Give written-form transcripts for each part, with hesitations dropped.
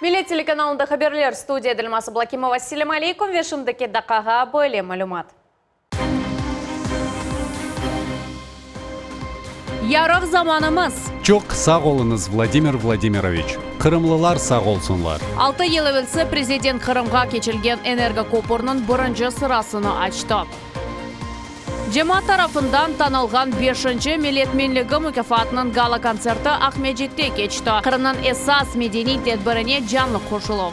Millet telekanalında haberler, studiyada Elmaz Ablakimova. Selâm aleykum ve şimdiki daqqağa böyle malümat. Yarıq zamanımız. Çoq sağ oluñız, Vladimir Vladimiroviç. Qırımlılar sağ olsunlar. Altı yıl evelsi prezident Qırımğa keçilgen energokopurnıñ birinci sırasını açtı. Cemaat tarafından tanılğan beşinci Millet Menligi mukâfatınıñ gala-kontserti Aqmescitte keçti. Qırımnıñ esas medeniy tedbirine canlı qoşuluv.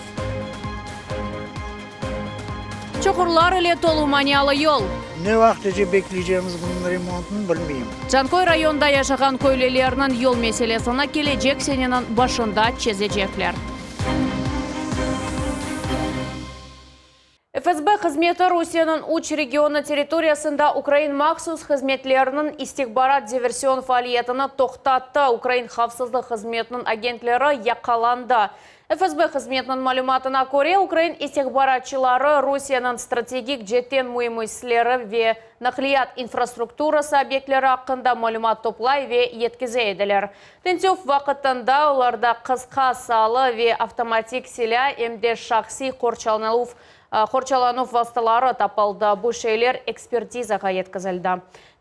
Çuqurlar ile tolu manialı yol. Ne vaqıtece bekleycemiz bunıñ remontını, bilmeyim. Canköy rayonında yaşağan köylülerniñ yol meselesini kelecek seneniñ başında çezecekler. FSB hızmeti Rusiyeniñ üç regionı territoriyasında ukrain mahsus hızmetleriniñ istihbarat-diversion faaliyetini toqtattı, ukrain havfsızlıq hızmetiniñ agentleri yaqalandı. FSB hızmetiniñ malümatına köre, ukrain istihbaratçıları Rusiyeniñ strategik cetten müim müessiseleri ve naqliyat infrastrukturası obyektleri aqqında malümat toplay ve yetkize ediler. Tintüv vaqtında olarda qısqa saalı ve avtomatik silâ, em de şahsiy qorçalanuv qorçalanuv vastaları tapıldı. Bu şeyler ekspertizağa yetkizildi.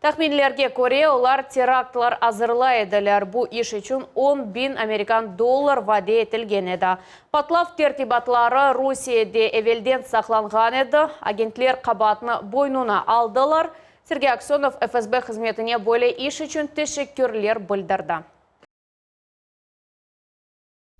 Tahminlerge köre, olar teraktlar azırlay ediler, bu iş içün 10.000 amerikan dollar vade etilgen edi. Patlav tertibatları Rusiyede evelden saqlanğan edi, agentler qabaatnı boynuna aldılar. Sergey Aksönov FSB hızmetine böyle iş içün teşekkürler bildirdi.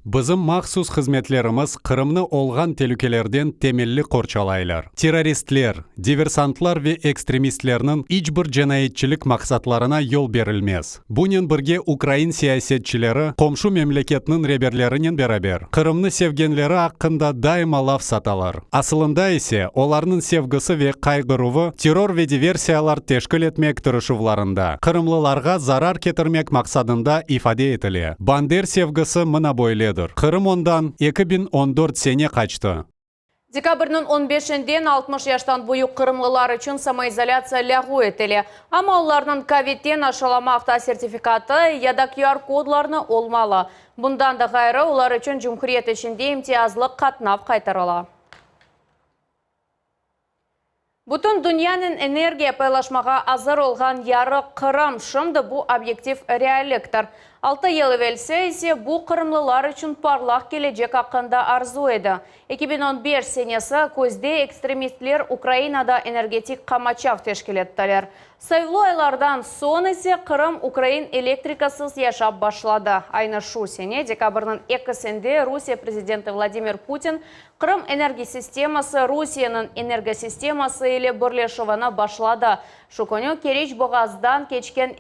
Bizim mahsus hızmetlerimiz Qırımnı olğan telükelerden temelli qorçalaylar. Terroristler, diversantlar ve ekstremistlerniñ iç bir cinayetçilik maqsatlarına yol berilmez. Bunen birge ukrain siyasetçileri qomşu memleketniñ reberlerinen beraber Qırımnı sevgenleri aqqında daima laf satalar. Asılında ise olarnıñ sevgisi ve qayğıruvı terror ve diversiyalar teşkil etmek tırışuvlarında, qırımlılarğa zarar ketirmek maqsadında ifade etile. Bander sevgisi mına böyledir. Qırım ondan 2014 sene qaçtı. Dekabrniñ on beşinden 60 yaştan büyük qırımlılar içün samoizolâtsiya lâğu etile. Amma olarnıñ kövidten aşılamaqta sertifikatı ya da QR-kodlarnı olmalı. Bundan da ğayrı, olar içün cumhuriyet içinde imtiyazlı qatnav qaytarıla. Bütün dünyanen energiya paylaşmağa azır olğan yarıq Qırım, şimdi bu obyektiv realliktir. Altı yıl evelsi ise bu qırımlılar içün parlaq kelecek aqqında arzu edi. 2015 senesi küzde ekstremistler Ukrainada energetik qamaçav teşkil ettiler. Sayıvlı aylardan soñ ise Qırım ukrain elektrikasız yaşap başladı. Aynı şu sene dekabrniñ ekisinde Rusiye prezidenti Vladimir Putin Qırım energisisteması Rusiyeniñ energosisteması ile birleşüvini başladı. Şu künü Keriç boğazdan keçken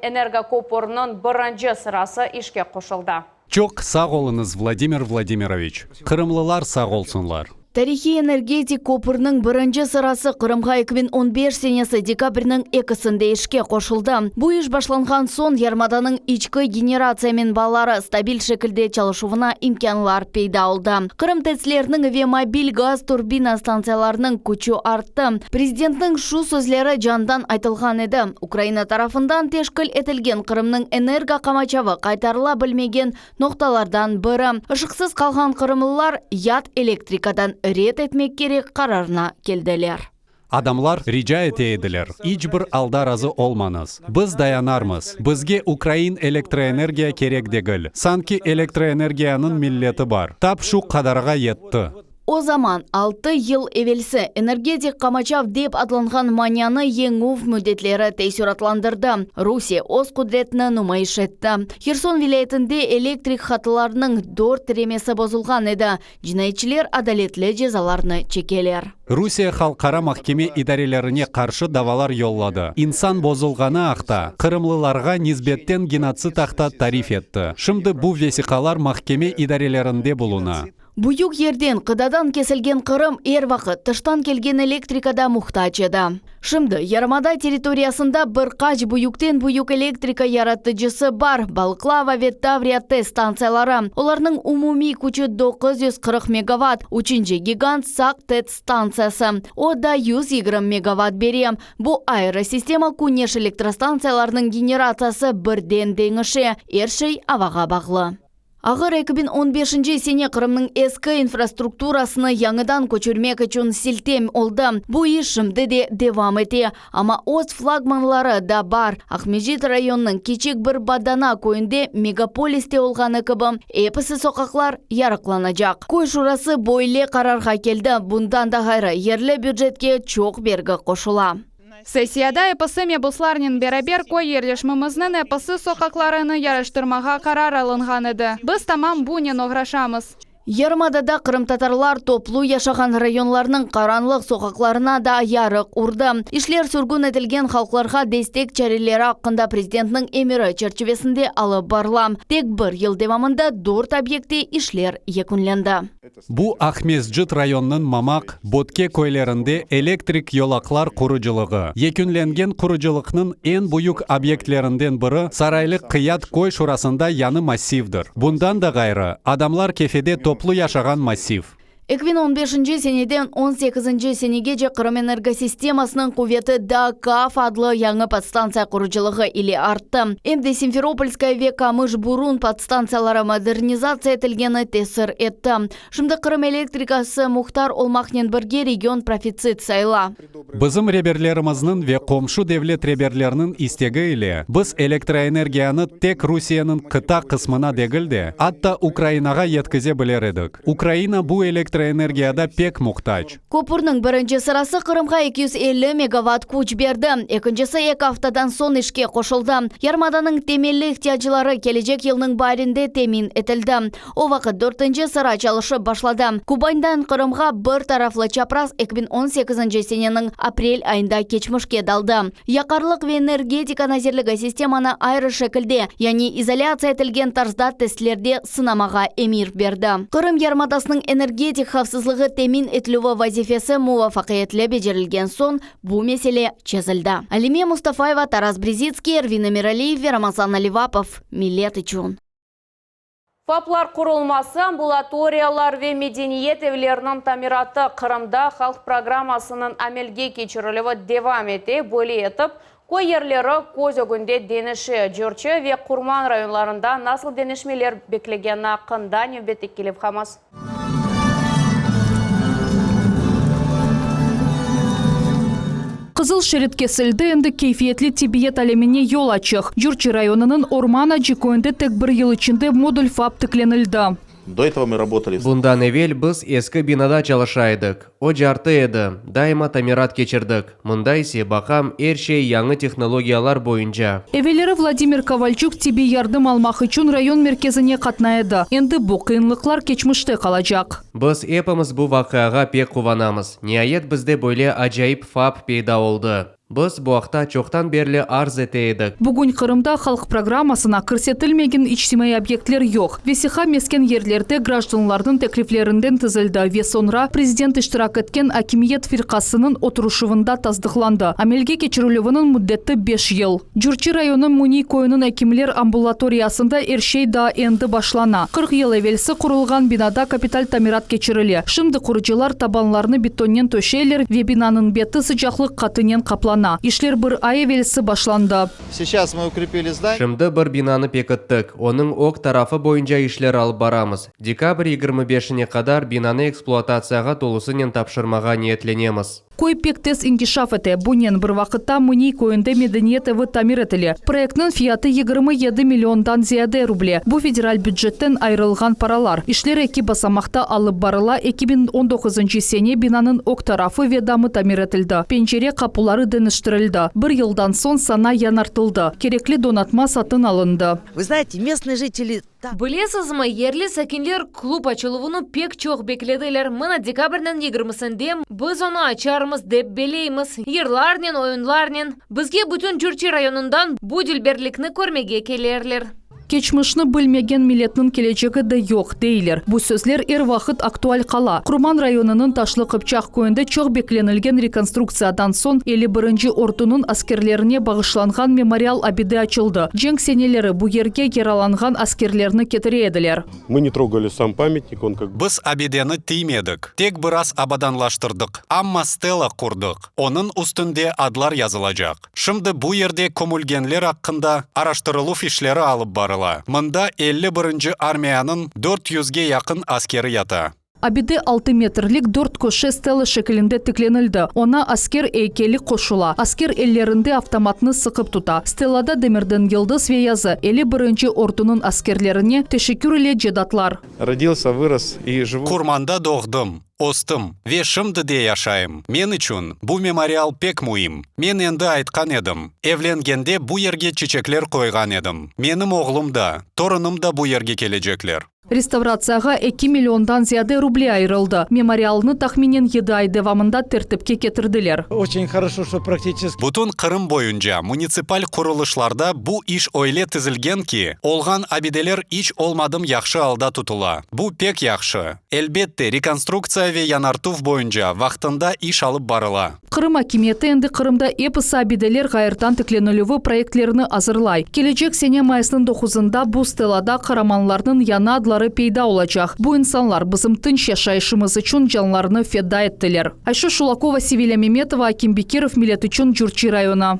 energokopurnıñ birinci sırası işke qoşuldı. Çoq sağ oluñız, Vladimir Vladimiroviç. Qırımlılar sağ olsunlar. Tarihiy energetik köpürniñ birinci sırası Qırımğa 2015 senesi dekabrniñ ekisinde işke qoşuldı. Bu iş başlanğan soñ yarımadanıñ içki generatsiya menbaları stabil şekilde çalışuvına imkânlar peyda oldı. Qırım TETsleriniñ ve mobil gaz turbina stantsiyalarınıñ küçü arttı. Prezidentniñ şu sözleri candan aytılğan edi, Ukraina tarafından teşkil etilgen Qırımnıñ energo qamaçavı qaytarıla bilmegen noqtalardan biri. Işıqsız qalğan qırımlılar yat elektrikadan red etmek kerek qararına keldiler. Adamlar rica ete ediler, iç bir alda razı olmañız, biz dayanarmız, bizge ukrain elektroenergiya kerek degil, sanki elektroenergiyanıñ milleti bar, tap şu qadarğa yetti. O zaman, altı yıl evelsi, energetik qamaçav dep adlanğan manianı yeñüv müddetleri teessüratlandırdı. Rusiye öz qudretini numayış etti. Herson vilâyetinde elektrik hatlarınıñ dört tiremesi bozulğan edi. Cinayetçiler adaletli cezalarnı çekeler. Rusiye halqara mahkeme idarelerine qarşı davalar yolladı, insan bozulğanı aqta, qırımlılarğa nisbetten genotsid aqta tarif etti. Şimdi bu vesiqalar mahkeme idarelerinde buluna. Büyük yerden, qıtadan kesilgen Qırım er vaqıt tıştan kelgen elektrikada muhtac edi. Şimdi yarımada territoriyasında bir qaç büyükten-büyük elektrika yaratıcısı bar, Balıqlava ve Tavriya TES stantsiyaları, olarnıñ umumiy küçü 940 megavat, üçünci gigant Saq TETs stantsiyası, o da 120 megavat bere. Bu ayrı sistema küneş elektrostantsiyalarınıñ generatsiyası birden deñişe, er şey avağa bağlı. Ağır 2015-nci sene Qırımnıñ eski infrastrukturasını yañıdan köçürmek içün siltem oldı. Bu iş şimdi de devam ete. Amma öz flagmanları da bar. Aqmescit rayonınıñ kiçik bir Badana köyünde megapoliste olğanı kibi, episi soqaqlar yarıqlanacaq. Köy şurası böyle qararğa keldi, bundan da ğayrı, yerli bücetke çoq bergi qoşula. Sessiyada episi mebuslarnen beraber köy yerleşmimizniñ episi soqaqlarını yaraştırmağa qarar alınğan edi. Biz tamam bunen oğraşamız. Yarımadada qırımtatarlar toplu yaşağan rayonlarnıñ qaranlıq soqaqlarına da yarıq urdı. İşler sürgün etilgen halqlarğa destek çareleri aqqında Prezidentniñ emiri çerçivesinde alıp barıla. Tek bir yıl devamında dört obyektte işler yekünlendi. Bu Aqmescit rayonınıñ Mamaq, Bötke köylerinde elektrik yolaqlar qurucılığı. Yekünlengen qurucılıqnıñ eñ büyük obyektlerinden biri Saraylı Qıyat köy şurasında yañı massivdir. Bundan da ğayrı, adamlar Kefede toplu yaşağan massiv. 2015 seneden on sekizinci senegece Qırım energosistemasınıñ quveti daa KAF adlı yañı podstantsiya qurucılığı ile arttı. Em de Simferopolskaya ve Kamış-Burun podstantsiyaları modernizatsiya etilgeni tesir etti. Şimdi Qırım elektrikası muhtar olmaqnen birge region profitsit sayıla. Bizim reberlerimizniñ ve qomşu devlet reberleriniñ istegi ile biz elektroenergiyanı tek Rusiyeniñ qıta qısmına degil de, atta Ukrainağa yetkize biler edik. Ukraina bu elektroenergiyada pek muhtac. Köpürniñ birinci sırası Qırımğa 250 megavat küç berdi, ekincisi eki aftadan soñ işke qoşuldı. Yarımadanıñ temelli ihtiyacları kelecek yılnıñ baarinde temin etildi. O vaqıt dörtünci sıra çalışıp başladı. Kubandan Qırımğa bir taraflı çapraz 2018-nci seneniñ aprel ayında keçmişke daldı. Yaqarlıq ve energetika nazirligi sistemanı ayrı şekilde, yani izolâtsiya etilgen tarzda testlerde sınamağa emir berdi. Qırım yarımadasınıñ energetik havfsızlığı temin etilüvi vazifesi muvafaqiyetli becerilgen soñ bu mesele çezildi. Alime Mustafayeva, Taras Brezitskiy, Ervin Emiraliyev ve Ramazan Alivapov, Millet içün. FAPlar qurulması, ambulatoriyalar ve medeniyet evleriniñ tamiratı Qırımda halq programmasınıñ amelge keçirilüvi devam ete. Böyle etip, köy yerleri köz ögünde deñişe. Curçı ve Qurman rayonlarında nasıl deñişmeler beklegeni aqqında nevbetteki levhamız. Qızıl şerit kesildi, endi keyfiyetli tibbiyet alemine yol açıq. Curçı rayonınıñ Orman Acı köyünde tek bir yıl içinde modul FAP tiklenildi. Do этого мы работали. Bundan evel biz eski binada çalışa edik. O cartı edi, daima tamirat keçirdik. Mında ise, baqam, er şey yañı tehnologiyalar boyunca. Evelleri Vladimir Kovalçuk tibbiy yardım almaq içün rayon merkezine qatnay edi. Endi bu qıyınlıqlar keçmişte qalacaq. Biz epimiz bu vaqiağa pek quvanamız. Niayet bizde böyle acayip FAP peyda oldı. Biz bu aqta çoqtan berli arz ete edik. Bugün Qırımda halq programmasına kirsetilmegen içtimaiy obyektler yoq. Vesiqa mesken yerlerde grajdanlarnıñ tekliflerinden tizildi ve soñra prezident iştirak etken akimiyet firqasınıñ oturışuvında tasdıqlandı. Amelge keçirilüviniñ müddeti beş yıl. Curçı rayonı Müniy köyüniñ ekimler ambulatoriyasında er şey daa endi başlana. 40 yıl evelsi qurulğan binada kapital tamirat keçirile. Şimdi qurucılar tabanlarnı betonnen töşeyler ve binanıñ beti sıcaqlıq qatınen qaplana. İşler bir ay evelsi başlandı. Seyças mı ukrepili zdaniye. Şimdi bir binanı pekittik, onıñ ög tarafı boyunca işler alıp baramız. Dekabr 25-ine qadar binanı ekspluatatsiyağa tolusınen tapşırmağa niyetlenemiz. Köy pek tez inkişaf ete. Bunen bir vaqıtta Müniy köyünde medeniyet evi tamir etile. Proyektniñ fiyatı 27 milliondan ziyade ruble. Bu federal bücetten ayırılğan paralar. İşler eki basamaqta alıp barıla, 2019-ncı sene binanıñ ög tarafı ve damı tamir etildi, pencere, qapuları deñiştirildi. Bir yıldan soñ sana yañartıldı, kerekli donatma satın alındı. Вы знаете, местные жители Bilesizmi, yerli sakinler klub açıluvını pek çoq beklediler. Mına dekabrniñ 20-sinde biz onı açarmız dep belleymiz. Yırlarnen, oyunlarnen. Bizge bütün Curçı rayonından bu dülberlikni körmege kelerler. Keçmişni bilmegen milletniñ kelecegi de yoq, deyler. Bu sözler er vaqıt aktual qala. Qurman rayonınıñ Taşlı Qıpçaq köyünde çoq beklenilgen rekonstruktsiyadan soñ 51-nci ordunıñ askerlerine bağışlanğan memorial abide açıldı. Cenk seneleri bu yerge yaralanğan askerlerni ketire ediler. Мы не трогали сам памятник, он как бы Biz abideni tiymedik, tek biraz abadanlaştırdıq, amma stela qurdıq, onıñ üstünde adlar yazılacaq. Şimdi bu yerde kömülgenler aqqında araştırıluv işleri alıp barıla. barıla. Mında 51-nci armiyanıñ 400-ge yaqın askeri yata. Abide altı metrlik dört köşe stela şekilinde tiklenildi. Oña asker eykeli qoşula. Asker ellerinde avtomatnı sıqıp tuta. Stelada demirden yıldız ve yazı, 51-nci ordunıñ askerlerine teşekkür ile cedatlar. Rodilsâ, vıros i живu. Qurmanda doğdım, östim ve şimdi de yaşayım. Men içün bu memorial pek müim. Men endi aytqan edim, evlengende bu yerge çiçekler qoyğan edim. Menim oğlum da, torunım da bu yerge kelecekler. Restavratsiyağa eki milliondan ziyade ruble ayırıldı. Memorialnı tahminen yedi ay devamında tertipke ketirdiler. Oçen horoşo, şto praktiçeski. Bütün Qırım boyunca munitsipal qurulışlarda bu iş öyle tizilgen ki, olğan abideler iç olmadım yahşı alda tutula. Bu pek yahşı. Elbette, rekonstruktsiya ve yañartuv boyunca vaqtında iş alıp barıla. Qırım akimiyeti endi Qırımda episi abideler ğayrıdan tiklenilüvi proyektlerini azırlay. Kelecek sene mayısnıñ doquzında bu stelada qaramanlarnıñ yañı adları peyda olacaq. Bu insanlar bizim tınç yaşayışımız içün canlarını feda ettiler. Ayşe Şulakova, Sevilâ Memetova, Akim Bekirov, Millet içün, Cürçi rayonı.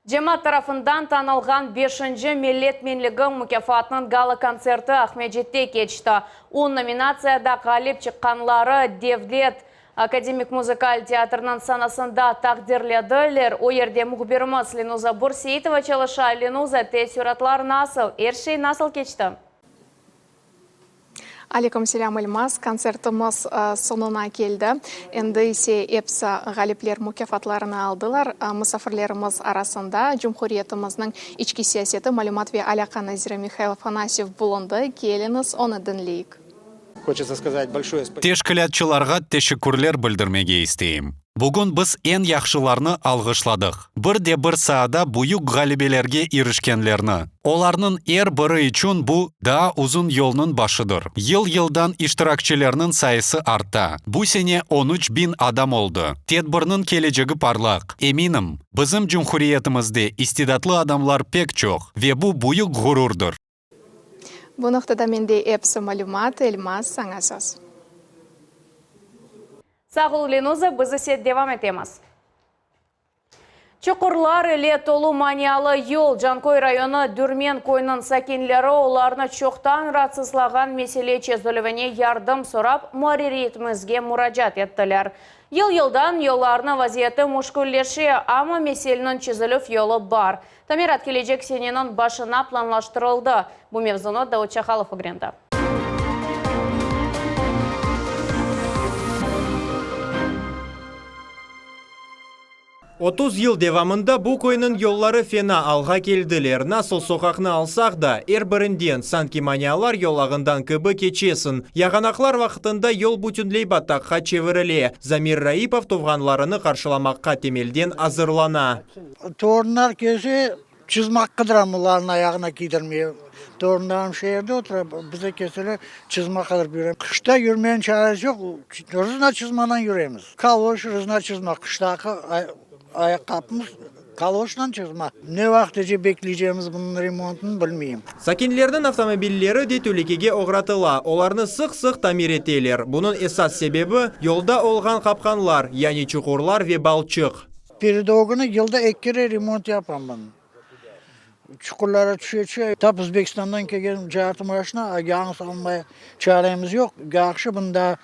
Cemaat tarafından tanılğan beşinci Millet menligi mukâfatınıñ gala-kontserti Aqmescitte keçti. On nominatsiyada ğalip çıqqanları Devlet akademik muzıkal teatriniñ sanasında taqdirlediler. O yerde mühbirimiz Lenuza Bürseitova çalışa. Lenuza, teessüratlar nasıl, er şey nasıl keçti? Aleyküm selâm, Elmaz. Kontsertimiz soñuna keldi. Endi ise episi ğalipler mukâfatlarını aldılar. Musafirlerimiz arasında Cumhuriyetimizniñ içki siyaseti, malümat ve alâqa naziri Mihail Afanasyev bulundı. Keliñiz, onı diñleyik. Teşkilâtçılarğa teşekkürler bildirmege isteyim. Bugün biz eñ yahşılarnı alğışladıq, bir de bir saada büyük ğalebelerge irişkenlerni. Olarnıñ er biri içün bu, daa uzun yolnıñ başıdır. Yıl-yıldan iştirakçilerniñ sayısı arta, bu sene on üç biñ adam oldı. Tedbirniñ kelecegi parlaq, eminim, bizim cumhuriyetimizde istidatlı adamlar pek çoq ve bu büyük ğururdır. Bu noqtada mende episi malümat, Elmaz, saña söz. Sağ ol, Lenuza, biz ise devam etemiz. Çuqurlar ile tolu manialı yol, Canköy rayonı Dürmen köyüniñ sakinleri olarnı çoqtan raatsızlağan mesele çezilüvine yardım sorap, muarririyetimizge muracaat ettiler. Yıl-yıldan yollarnıñ vaziyeti müşkülleşe, amma meseleniñ çezilüv yolu bar. Tamirat kelecek seneniñ başına planlaştırıldı. Bu mevzunı Davut Çakalov ögrendi. 30 yıl devamında bu köyniñ yolları fena alğa keldiler. Nasıl soqaqnı alsaq da, er birinden, sanki manialar yolağından kibi keçesiñ. Yağanaqlar vaqtında yol bütünley bataqqa çevirile. Zamir Raipov tuvğanlarını qarşılamaqqa temelden azırlana. Torunlar kelse, çızmaq qıdıram olarnıñ ayağına kiydirmeye. Torunlarım şeerde otura, bize kelseler, çızma qıdırıp yürem. Qışta yürmeniñ çaresi yoq, rızna çızmadan yüremiz. Kaloş, rızna çızma, qıştaki ayaqqapımız kaloşla çızma. Ne vaqıtece bekleycemiz bunıñ remontını bilmeyim. Sakinlerniñ avtomobilleri de telükege oğratıla, olarnı sıq-sıq tamir eteler. Bunıñ esas sebebi, yolda olğan qapqanlar, yani çuqurlar ve balçıq. Peredogını yılda eki kere remont yapam ben. Çuqurlara tüşe-tüşe. Tap Özbekistandan kelgen cartı maşina, yañısı almaya çaremiz yoq. Yahşı bunda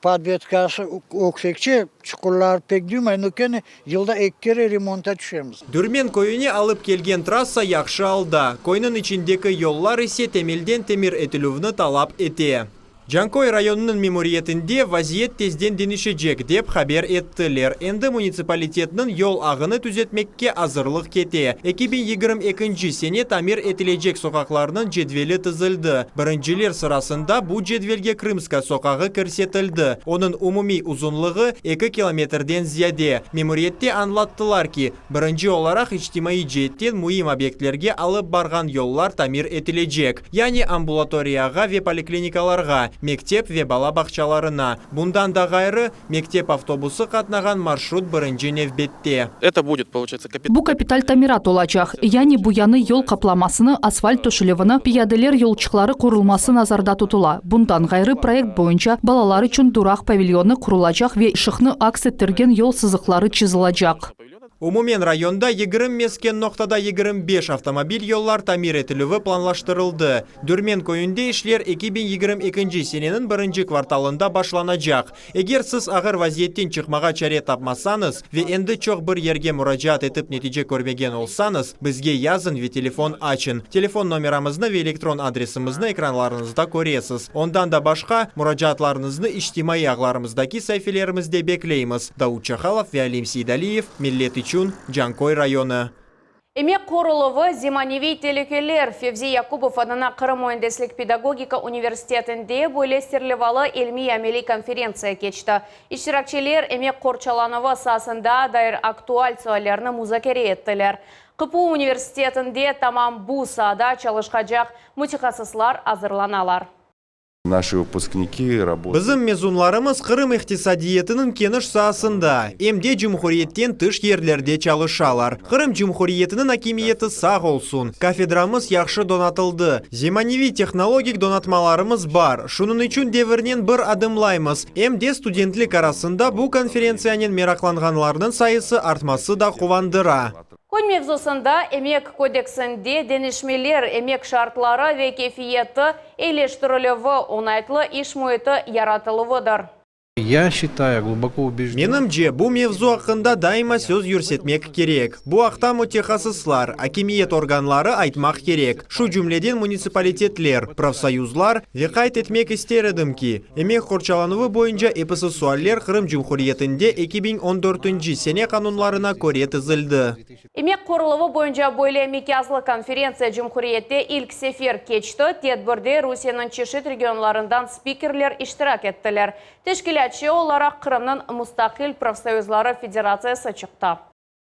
podvetkası öksekçe, çuqurlar pek duymay, no kene yılda eki kere remonta tüşemiz. Dürmen köyüne alıp kelgen trassa yahşı alda, köyniñ içindeki yollar ise temelden temir etilüvni talap ete. Canköy rayonınıñ memuriyetinde vaziyet tezden deñişecek, dep haber ettiler. Endi munitsipalitetniñ yol ağını tüzetmekke azırlıq kete. 2022 sene tamir etilecek soqaqlarnıñ cedveli tizildi. Birinciler sırasında bu cedvelge Krımskaya soqağı kirsetildi. Onıñ umumiy uzunlığı eki kilometrden ziyade. Memuriyette añlattılar ki, birinci olaraq içtimaiy ceetten müim obyektlerge alıp barğan yollar tamir etilecek. Yani ambulatoriyağa ve poliklinikalarğa, mektep ve bala bağçalarına. Bundan da ğayrı, mektep avtobusı qatnağan marşrut birinci nevbette. Это будет, получается, Bu kapital tamirat olacaq. Yani bu yañı yol qaplamasını, asfalt töşelevini, piyadeler yolçıqları qurulması nazarda tutula. Bundan ğayrı, proyekt boyunca balalar içün duraq pavilyonı qurulacaq ve ışıqnı aks ettirgen yol sızıqları çızılacaq. Umumen rayonda 20 mesken noqtada 25 avtomobil yollar tamir etilüvi planlaştırıldı. Dürmen köyünde işler 2022 seneniñ birinci kvartalında başlanacaq. Eger siz ağır vaziyetten çıqmağa çare tapmasañız ve endi çoq bir yerge muracaat etip netice körmegen olsañız, bizge yazıñ ve telefon açıñ. Telefon nomeramıznı ve elektron adresimizni ekranlarıñızda köresiz. Ondan da başqa, muracaatlarıñıznı içtimaiy ağlarımızdaki saifelerimizde bekleymiz. Davut Çahalov ve Alim Seydaliyev, Millet içün, Canköy rayonı. Emek qoruluvı, zemaneviy telükeler, Fevzi Yakubov adına Qırım müendislik-pedagogika universitetinde böyle serlevalı ilmiy-ameliy konferentsiya keçti. İştirakçiler emek qorçalanuvı saasında dair aktual suallerni muzakere ettiler. QPU universitetinde tamam bu saada çalışqacaq mütehassıslar azırlanalar. Naşi vıpuskniki rabotayut. Bizim mezunlarımız Qırım iqtisadiyatınıñ keniş saasında, em de cumhuriyetten tış yerlerde çalışalar. Qırım Cumhuriyetiniñ akimiyeti sağ olsun, kafedramız yahşı donatıldı, zemaneviy tehnologik donatmalarımız bar, şunıñ içün devirnen bir adımlaymız, em de studentlik arasında bu konferentsiyanen meraqlanğanlarnıñ sayısı artması da quvandıra. Kün mevzusında Emek kodeksinde deñişmeler, emek şartları ve keyfiyeti eyileştirilüvi, oñaytlı iş müiti yaratıluvıdır. Ya şçitayu, gluboko ubejden. Menimce, bu mevzu aqqında daima söz yürsetmek kerek. Bu aqta mütehassıslar, akimiyet organları aytmaq kerek, şu cümleden munitsipalitetler, profsoyuzlar, ve qayd etmek ister edim ki, emek qorçalanuvı boyunca episi sualler Qırım Cumhuriyetinde 2014-nci sene qanunlarına köre tizildi. Emek qoruluvı boyunca böyle miqyaslı konferentsiya cumhuriyette ilk sefer keçti. Tedbirde Rusiyeniñ çeşit regionlarından spikerler iştirak ettiler. Teşkilâtçı olaraq Qırımnıñ mustaqil profsoyuzları federatsiyası çıqtı.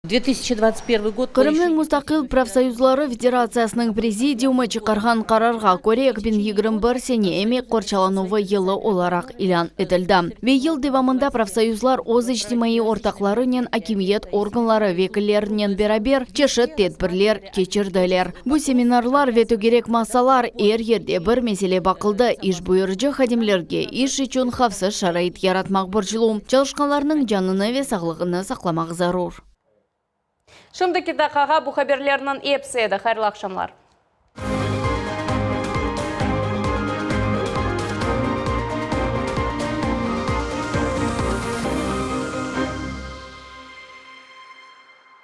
Qırımnıñ mustaqil profsoyuzları federatsiyasınıñ prezidiumı çıqarğan qararğa köre, 2021 sene emek qorçalanuvı yılı olaraq ilân etildi. Ve yıl devamında profsoyuzlar öz içtimaiy ortaqlarınen, akimiyet organları vekillerinen beraber çeşit tedbirler keçirdiler. Bu seminarlar ve tögerek masalar, er yerde bir mesele baqıldı, iş buyurıcı hadimlerge iş içün havfsız şarait yaratmaq borclu, çalışqanlarnıñ canını ve sağlığını saqlamaq zarur. Şimdiki daqqağa bu haberlerniñ episi edi. Hayırlı aqşamlar.